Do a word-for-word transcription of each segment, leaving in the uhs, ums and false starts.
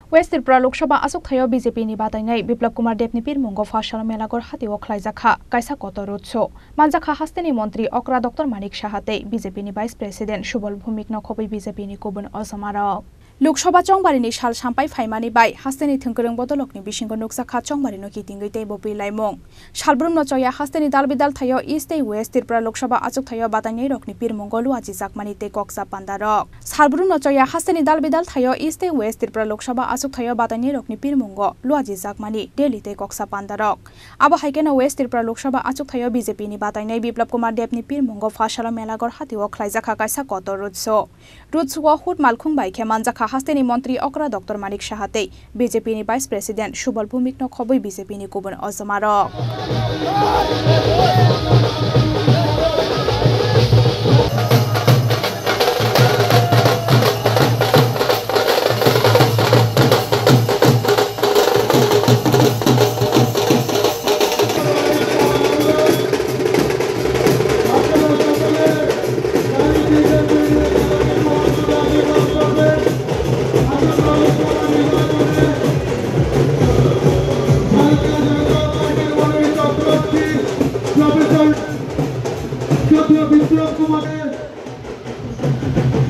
West Tripura Lok Sabha achukthai-o B J P ni batainai Biplab Kumar Deb ni pirmungo Pharsalo Melaghor hati-o khlaijakha kaisa kotor road show. Manjakha hasteni montri okra Doctor Manik Saha tei B J P ni Vice President Subal Bhumik no khobwi B J P ni kubun ojomarok. Lok Sabha chongbarini sal sampai phaimani bai hasteni thwngkwrwng bodolokni bisingo nukjakha chongbarino kitingwi tei bopri laimung. Salbrumno choya hasteni dal bidal thaio East tei West Tripura Lok Sabha achukthai-o batainairokni pirmungo luajijakmani tei koksa pandarok. Salbrumno choya hasteni dal bidal thaio East tei West Tripura Lok Sabha achukthai-o batainairokni pirmungo luajijakmani Delhi tei koksa pandarok. Abo hai kheno West Tripura Lok Sabha achukthai-o B J P ni batainai Biplab Kumar Deb ni pirmungo Pharsalo Melaghor hati-o khlaijakha kaisa kotor road show. Road show-o hut malkhung bai khe manjakha hasteni montri okra Doctor Manik Saha tei B J P ni Vice President Subal Bhumik no khobwi B J P ni kubun ojomarok.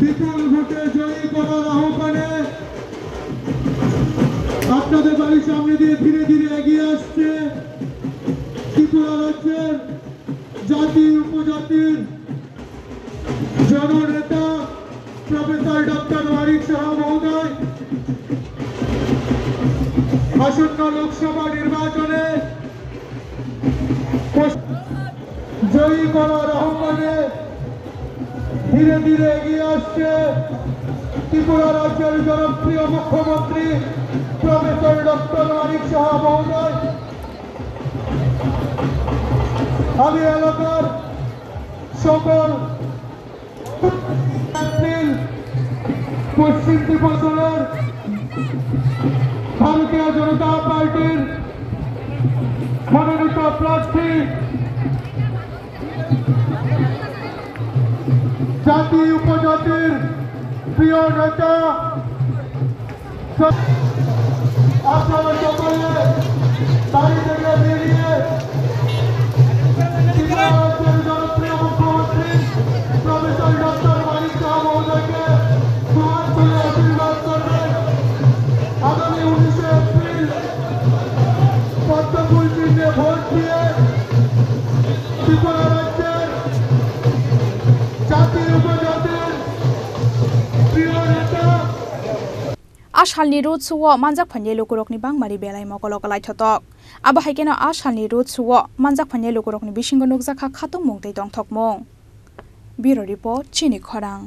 বিপুল ভোটে জয়ী করার আহ্বানে আপনাদের বাড়ির সামনে দিয়ে ধীরে ধীরে এগিয়ে আসছে ত্রিপুরা রাজ্যের জাতি উপজাতির জননেতা প্রফেসর ডক্টর মানিক সাহা মহোদয়। আসন্ন লোকসভা নির্বাচনে জয়ী করার আহ্বানে ধীরে ধীরে এগিয়ে আসছে ত্রিপুরা রাজ্যের জনপ্রিয় মুখ্যমন্ত্রী প্রফেসর ডক্টর মানিক সাহা মহোদয়। আমি এলাকার সকল এপ্রিল পশ্চিম ত্রিপুরা জেলার ভারতীয় জনতা পার্টির মনোনীত প্রার্থী, জাতি উপজাতির প্রিয় নেতা, আপনারা সকলে বাড়ি থেকে বেরিয়ে ত্রিপুরা রাজ্যের জনপ্রিয় মুখ্যমন্ত্রী প্রফেসর ডক্টর মানিক সাহা মহোদয়কে দুহাত তুলে আশীর্বাদ করবেন। আগামী উনিশে এপ্রিল পদ্মফুল চিহ্নে ভোট দিয়ে ত্রিপুরা রাজ্যের জাতির উপজাতির প্রিয় নেতা। A salni road show-o manjak phainai lukurokni bangmari belai mokolo kwlaithotok. Abo hai kheno a salni road show-o manjak phainai lukurokni bisingo nukjakha khatungmung tei tongthokmung. Bureau Report, Chini Khorang.